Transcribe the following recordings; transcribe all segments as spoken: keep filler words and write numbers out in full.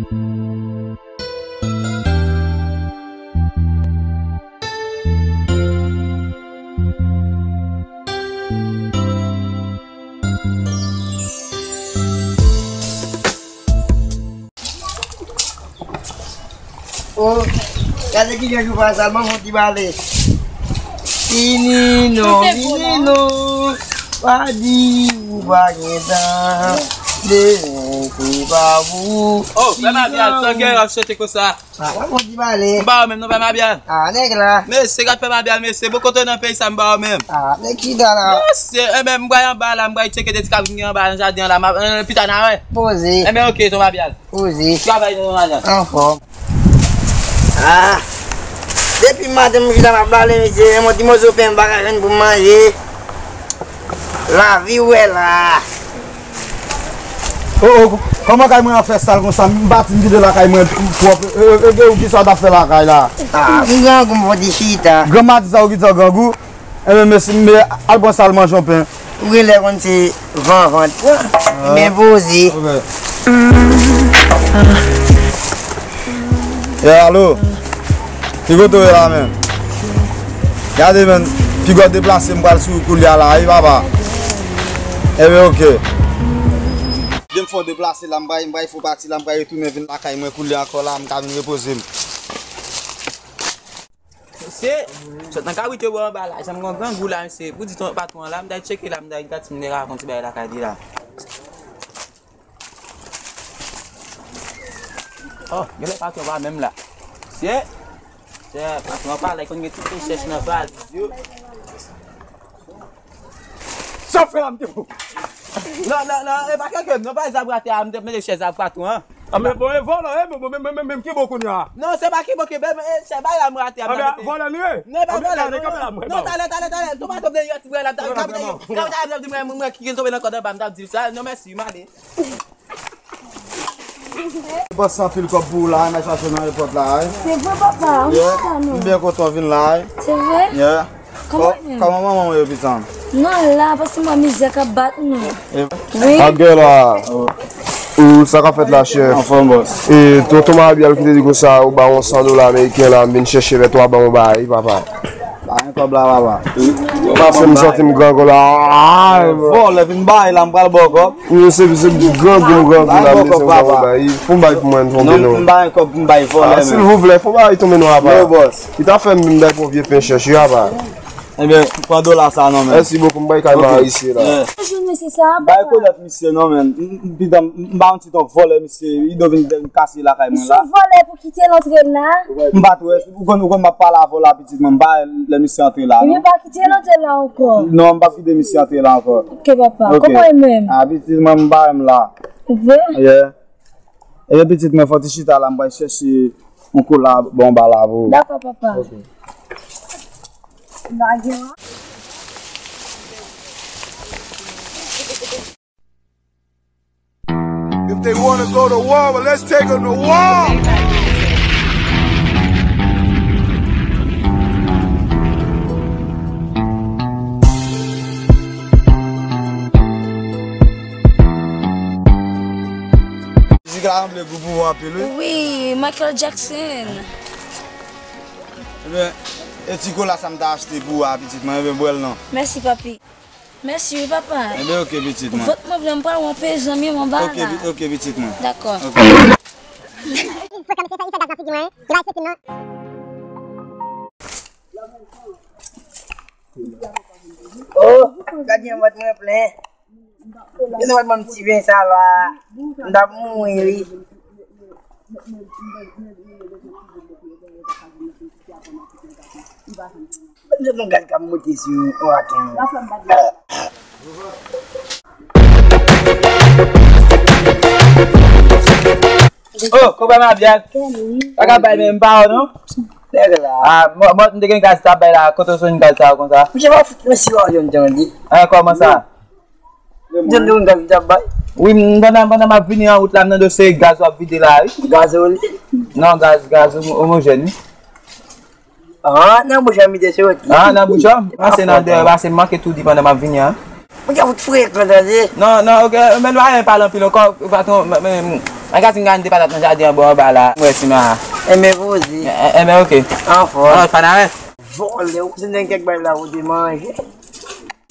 Oh, gade ki jan jou pa sal, ban m yon ti bale. Fini non, fini non. Pa di ou pa gen tan. Demen se pa pou ou. Oh, fè mabyal, sa gen w ap chante konsa. Ah, ban m yon ti bale. M ba w menm non, fè mabyal. Ah, nèg la. Mesye, gad fè mabyal, mesye. Bon kote nan peyi sa m ba w menm. Ah, nèg chita la. Mesye, enben, m pral anba la, m pral tcheke de ti kabrit ki anba nan jaden an la. M ap, eh, pita n a wè. Poze. Enben, oke, ton mabyal. Poze. Travay nou, madan. Anfòm. Ah. Depi maten m chita m ap bale, mesye, yon ti moso pen m pa ka jwenn pou m manje. Lavi ou wè la. Oh, oh, kòman kay mwen an fè sal konsa? M pati m kite lakay mwen pwòp. E, e, e, ou kisa w t ap fè lakay la? Ah, m grangou m fò ti chita. Granmadi sa ou kite w grangou? Enben, mesye, men al pran sal manje yon pen. Ou genlè konn se van vant pran. Ah. Men poze. Ok. E alo? Ki kote w ye la menm? Gade menm, piga w deplase m pral sou ou koulye a la, wi papa. Enben, ok. Byen m fè w deplase la, m pral, m pral fè w pati la, m pral retounen vin lakay mwen koulye a ankò la, m ka vin repoze m. Se, sot nan kabrit yo bò anba la, jan m gen grangou la, mesye, pou di ton patwon an la, m t al tcheke la, m t al gate m te ka fè yon ti bagay lakay li la. Oh, genlè patwon pa menm la. Mesye, mesye, patwon an pa la, li konn gen tout rechèch nan valiz yo. Sa w fè la, m te pou. Non, non, non, e pa kèk non, pa zab atè a, m te mete chèz ak patwon an. Ah, men bon, e vòlè, e, men, men, men, men, men, ki bon kounye a? Non, se pa ki bon ki bon, men, e, se bagay la m rate a, m ta mete. Vòlè li ye? Non, e pa vòlè, non, non, talè, talè, talè, tou pa tonbe yon ti bagay la, m ta, m ta mete, m ta, m ta, m ta, m ta, m ta, ki tonbe nan kòd anba, m ta di l sa, non, mèsi, m ale. M panse anpil kòb pou ou la, m al chache nan ayewopò la, wi. Se vre, papa, m kontan, non. M byen kontan w vin la, wi. Se vre? Yeah. Kòman, kòman manman w ye, pitit? Non, la, paske mwen mizè k ap bat nou. Wi. Ak gè la. Ou, sa k ap fèt la, chèf? Anfòm, bòs. E, tonton Mabyal ki te di konsa, ou ba yon san dola ameriken la, m vin chèche vè twa ban m yon bagay, papa. Pa gen kòb la, papa. Se m santi m grangou la. Ah, vòlè vin bay la, m pral ba w kòb. Wi, se, se grangou, grangou la, m bezwen ba w yon bagay. Fè yon bagay pou mwen, tonbe non. M pa gen kòb pou m bay vòlè menm. Silvouplè, fè yon bagay tonbe non, papa. Non, bòs. Li ta fè m vin bay pou yon vye pen chèch, wi, papa. Ebyen, pran dola sa non, men. Mèsi bokou, m bay kay Marisye la. Bonjou, mesye, sa va, papa? Bay konèt misye non, men. M, m, pidan, m, m ba yon ti ton vòlè misye, li do vin kase lakay mwen la. Misye vòlè pou kite l antre la? M pa t wè, ou konn, ou konn m ap pale avè w la, pitit mwen, m pa lè misye antre la, non. Ebyen, pa kite l antre la ankò. Non, m p ap kite misye antre la ankò. Ok, papa. Ok. Kòman e menm? Ah, pitit mwen, m pa menm la. Vre? Yeah. Ebyen, pitit mwen, fò ti chita la, m pral chèche yon kola bon ba la pou ou. Dakò, papa. Ok. Lage w. If they wanna go to war, well, let's take 'em to war. Mizik la sanble gou pou ou anpil, wi. Wi, Michael Jackson. Ebyen, e ti kola sa m ta achte pou ou a, pitit mwen, ebyen, bwè l non. Mèsi, papi. Mèsi, wi, papa. Ebyen, ok, pitit mwen. Vant mwen vle, m pral wè yon peyizan, m anba la. Ok, pi-, ok, pitit mwen. Dakò. Ok. Fò kòm se fè, li fè gaz nan figi mwen, li bay sekim non. Oh, gad jan vant mwen plen. Yo te wè ban m ti pen sa la. M t ap mouri, wi. Yo te gad k ap moute sou yon raken. Oh, konpè Mabyal. Pa ka bay menm pa w non. Nèg la. Ah, mwen, mwen, m te gen gaz sa bay la, kote w jwenn gaz sa konsa? Misye pa fout mwen si w a jwenn tande. Ah, kòman sa? M tande yon gaz li t ap bay. Wi, m, pandan, pandan m ap vini an wout la, m tande se gaz w ap vide la, wi. Gazoli? Non, gaz, gaz omo-, omojèn, wi. Ah, nan bouch an m te soti. Ah, nan bouch an? Pase nan dèyè, pase m manke tou di pandan m ap vini an. Mwen te fout frekan tande. Non, non, ok, men nou pa pale anpil ankò, patwon, men, men, Magazin gade patat nan jaden an bò anba la. Mwen si ma. Enben poze. Enben oke. Anfòm. Alò, fanare. Vòlè, ou konn gen kèk bagay la ou te manje.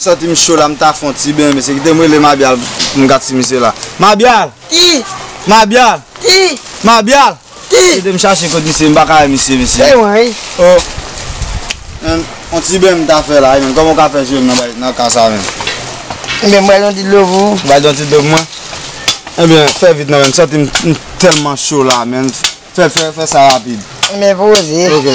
Santi m cho la, m ta fè yon ti ben, mesye. Kite m rele Mabyal, m gad si misye la. Mabyal! Ki? Mabyal! Ki? Mabyal! Ki? Kite m chache kot misye, m pa ka wè misye, mesye. Se mwen, wi. Oh. Men, yon ti ben m ta fè la, wi, men. Kòman w ka fè jwe m nan bay, nan ka sa, men? Enben, m pral yon ti dlo pou ou. Ou pral yon ti dlo pou mwen? Enben, fè vit non, men. M santi m, m tèlman cho la, men. Fè, fè, fè sa rapid. Enben, poze. Oke.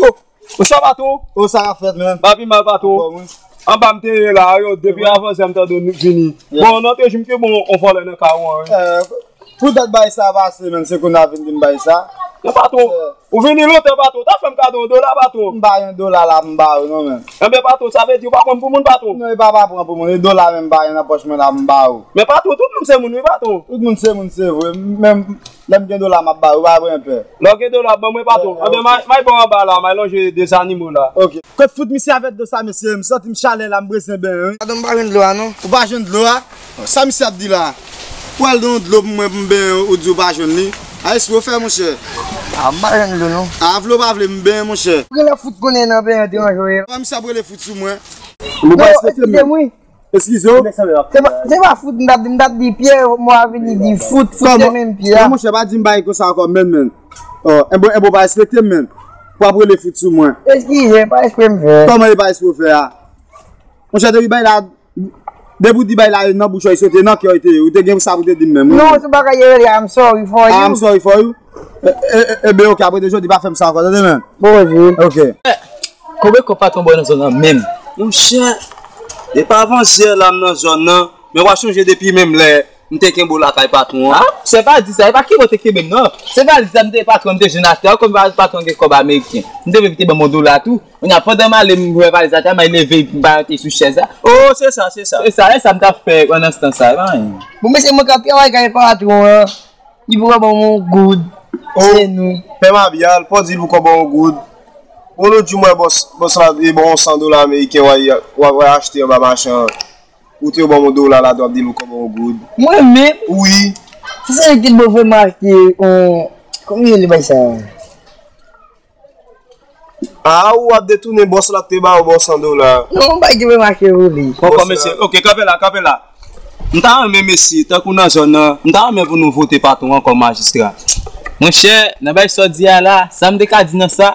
Oh! Bonswa, patwon. Oh, sa k ap fèt, men? M pa pi mal, patwon. Anfòm, wi. Anba m te ye la, yo, depi avanzè m tande w vini. Bon, nan te jou m te bon, on vòlè nan kay ou an, wi. Eh, pou dat bay sa pase, men, se kounye a vin di m bay sa. Non, patwon. Ou vini lontan, patwon. Ta fè m kado yon dola, patwon. M pa gen dola la, m ba ou, non, men. Enben, patwon, sa vle di ou pa pran pou moun, patwon? Non, e pa pa pran pou moun. E dola menm m pa gen nan pòch mwen la, m ba ou. Men, patwon, tout moun se moun, wi, patwon. Tout moun se moun, se vre. Menm lè m gen dola, m ap ba ou, pa pran pè. Lè w gen dola, ban mwen, patwon. Enben, may, may bò anba la, may lonje de zanimo la. Oke. Kot fout misye avèk do sa, mesye? M santi m chalè la, m bezwen ben, wi. Patwon, m pa jwenn dlo a, non. Ou pa jwenn dlo a? Sa misye ap di la? Ou al nan dlo pou mwen pou m benyen, ou di ou pa jwenn li. A, espre w fè, monchè. A, m pa jwenn dlo, non. A, vle w pa vle, m benyen, monchè. Ou genlè fout konnen nan benyen te manje w ye. Papa, misye ap rele fout sou mwen. Ou pa respekte m. Eskize m, wi. Eskize w. Se pa, se pa fout, m t ap di, m t ap di, Pyè, mwen vini di fout, fout se menm Pyè a. Kòman, monchè, pa di m bagay konsa ankò, menn, menn. Oh, enben, enben, w pa respekte m, menn. W ap rele fout sou mwen. Eskize, pa espre m fè. Kòman e pa espre w fè a? Monchè, depi bay la, depi w di bay la nan bouch ou, li soti nan kè w, te, ou te gen sa pou te di m menm, wi. Non, se bagay yo rele I'm sorry for you. Ah, I'm sorry for you. E, e, e, e, ben, oke, apre de jodi, pa fè m sa ankò, tande, men. Poze. Oke. Konbyen kòb patwon ba w nan zòn nan menm? Monchè, depi avanzè la m nan zòn nan, men w a chonje depi menm lè m te kenbe w lakay patwon an. Ah, se pa di sa, e pa kenbe w te kenbe m, non. Se pa di sa, m te patwon, m te jèn atè, kòm pa-, patwon gen kòb ameriken. M te vle pou te ban m yon dola tou. Kounye a, pandan m ale, m ouvè valiz la, m al leve, m pa rete sou chèz la. Oh, se sa, se sa. Se sa, e sa m t ap fè pandan se tan sa, e pa anyen. Bon, mesye, mwen k ap travay kay patwon an. Li poko ban m yon goud. Oh, se nou. Pè Mabyal, pa di l poko ban w yon goud. Bon, lòt jou, m wè bòs, bòs la, li ban w san dola ameriken, w a, w a, w a achte anba machan. Ou te ban m yon dola la, w ap di l poko ban w yon goud. Mwen menm? Wi. Se sa ki te ban m achte, yon, kòman yo rele bagay sa? Ah, ou ap detounen bòs la k te ba ou, ba w san dola. Non, m pa t gen pou m achte pou li. Poko, mesye. Oke, kanpe la, kanpe la. M ta renmen, mesye, tankou nan zòn nan, m ta renmen pou nou vote patwon an kòm majistra. Monchè, nan bagay sa w di a la, sa m te ka di nan sa,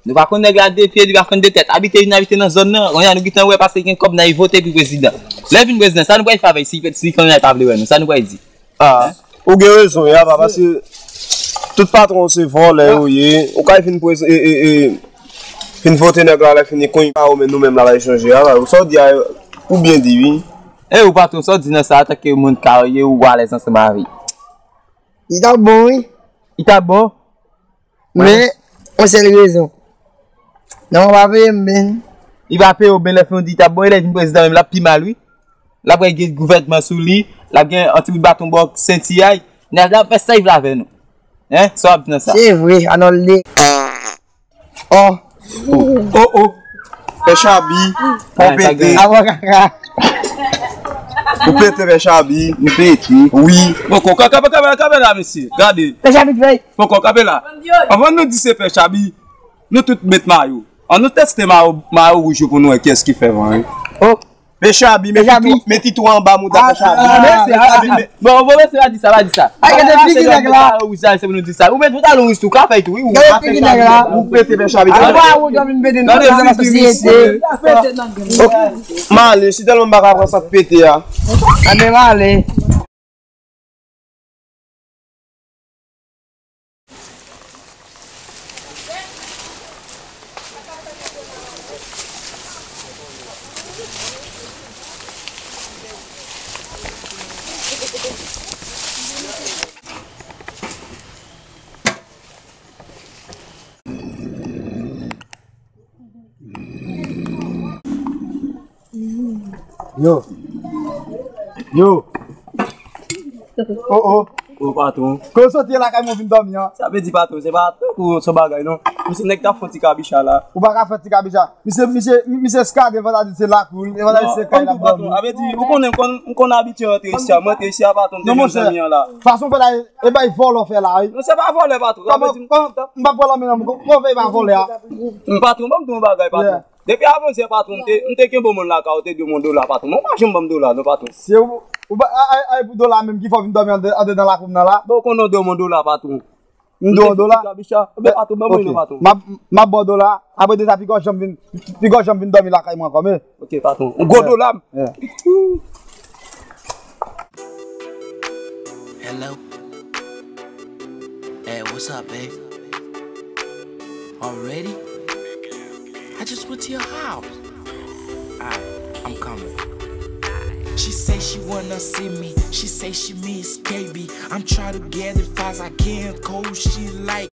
nou pa konn nèg la de pye, li pa konn de tèt. Abite vin abite nan zòn nan, kounye a nou gentan wè paske gen kòb nan li vote pou prezidan. Lè vin prezidan, sa nou pral fè avè l si, si kounye a li pa vle wè nou, sa nou pral di? Ah, ou gen rezon, ya, papa, paske tout patwon se vòlè yo ye. Ou ka fin prez-, e, e, e, fin vote nèg la, lè fini, kounye a, ou menm, nou menm la, bay chanje, ya, ou sa w di a, ou byen di, wi. E ou patwon, sa w di nan sa, antanke moun ka ye, ou alèz ansanm avè l? Li t ap bon, wi. Li t ap bon? Men, yon sèl rezon. Non, w pa peye m, men. Li pa peye w, men lè fè yon di, li t ap bon, e lè vin prezidan menm, l ap pi mal, wi. L ap gen gouvènman sou li, l ap gen yon ti bout baton bò senti a. Nèg la ap fè sa l vle avè nou. Hein? Sa w ap di nan sa? Se vre, Arnold. Oh. Oh, oh. Pè Chabi, ou pete. Avan kaka. Ou pete, Pè Chabi. M pete. Wi. Poko, kanpe, kanpe, kanpe la, mesye. Gade. Pè Chabi k fèy. Poko, kanpe la. Anvan nou di se Pè Chabi, nou tout met mayo. Ann nou teste mayo, mayo wouj yo pou nou wè kiyès ki fè van, wi. Oh. Pè Chabi, met titwon anba mouda Pè Chabi. Mesye, ah, bon, bon, mesye, pa di sa, pa di sa. Ay, gade figi nèg la. Ou sa, se pou nou di sa. Ou met pantalon wouj tou, ka fè tou, wi. Gade figi nèg la. Ou pete Pè Chabi. Gade figi misye. Ok. M ale, si tèlman m pa ka pran sa k pete a. Ann ale. Yo. Yo. Oh, oh. Bon, patwon. Kote w soti lakay mwen vin dòmi an? Sa vle di, patwon, se pa tankou se bagay non. Misye nèg ta fè ti kabicha la. Ou pa ka fè ti kabicha. Misye, misye, misye eskade vandredi se lakou, vandredi se kay la dòmi. Sa vle di, ou konnen m konn, m konn abitye rantre isi a. Mwen rantre isi a, patwon, m te jwenn zanmi an la. Fason fè la, e bay vòlè w fè la, wi. Non, se pa vòlè, patwon. Sa vle di, m pa pran lanmen nan, m konn e pa vòlè a. M patwon, ban m di yon bagay, patwon. Depi avantyè, patwon, m te, m te kenbe w moun lakay ou, te di w m yon dola, patwon. Mwen pa janm ban m dola, non, patwon. Se ou, ou ba, a, a, a, pou dola menm ki fè w vin dòmi andedan, andedan lakou m nan la? Bon, ou konnen w dwe m yon dola, patwon. M dwe w yon dola? Kabicha. Oubyen patwon, ban mwen non, patwon. M ap, m ap ba w dola, apre de sa, piga w janm vin, piga w janm vin dòmi lakay mwen ankò, men. Ok, patwon. Yon gwo dola m. Hello. Hey, what's up, babe? Already? I just went to your house. Alright, I'm coming. She say she wanna see me. She say she miss K B. I'm trying to get it fast. I can't cold. She like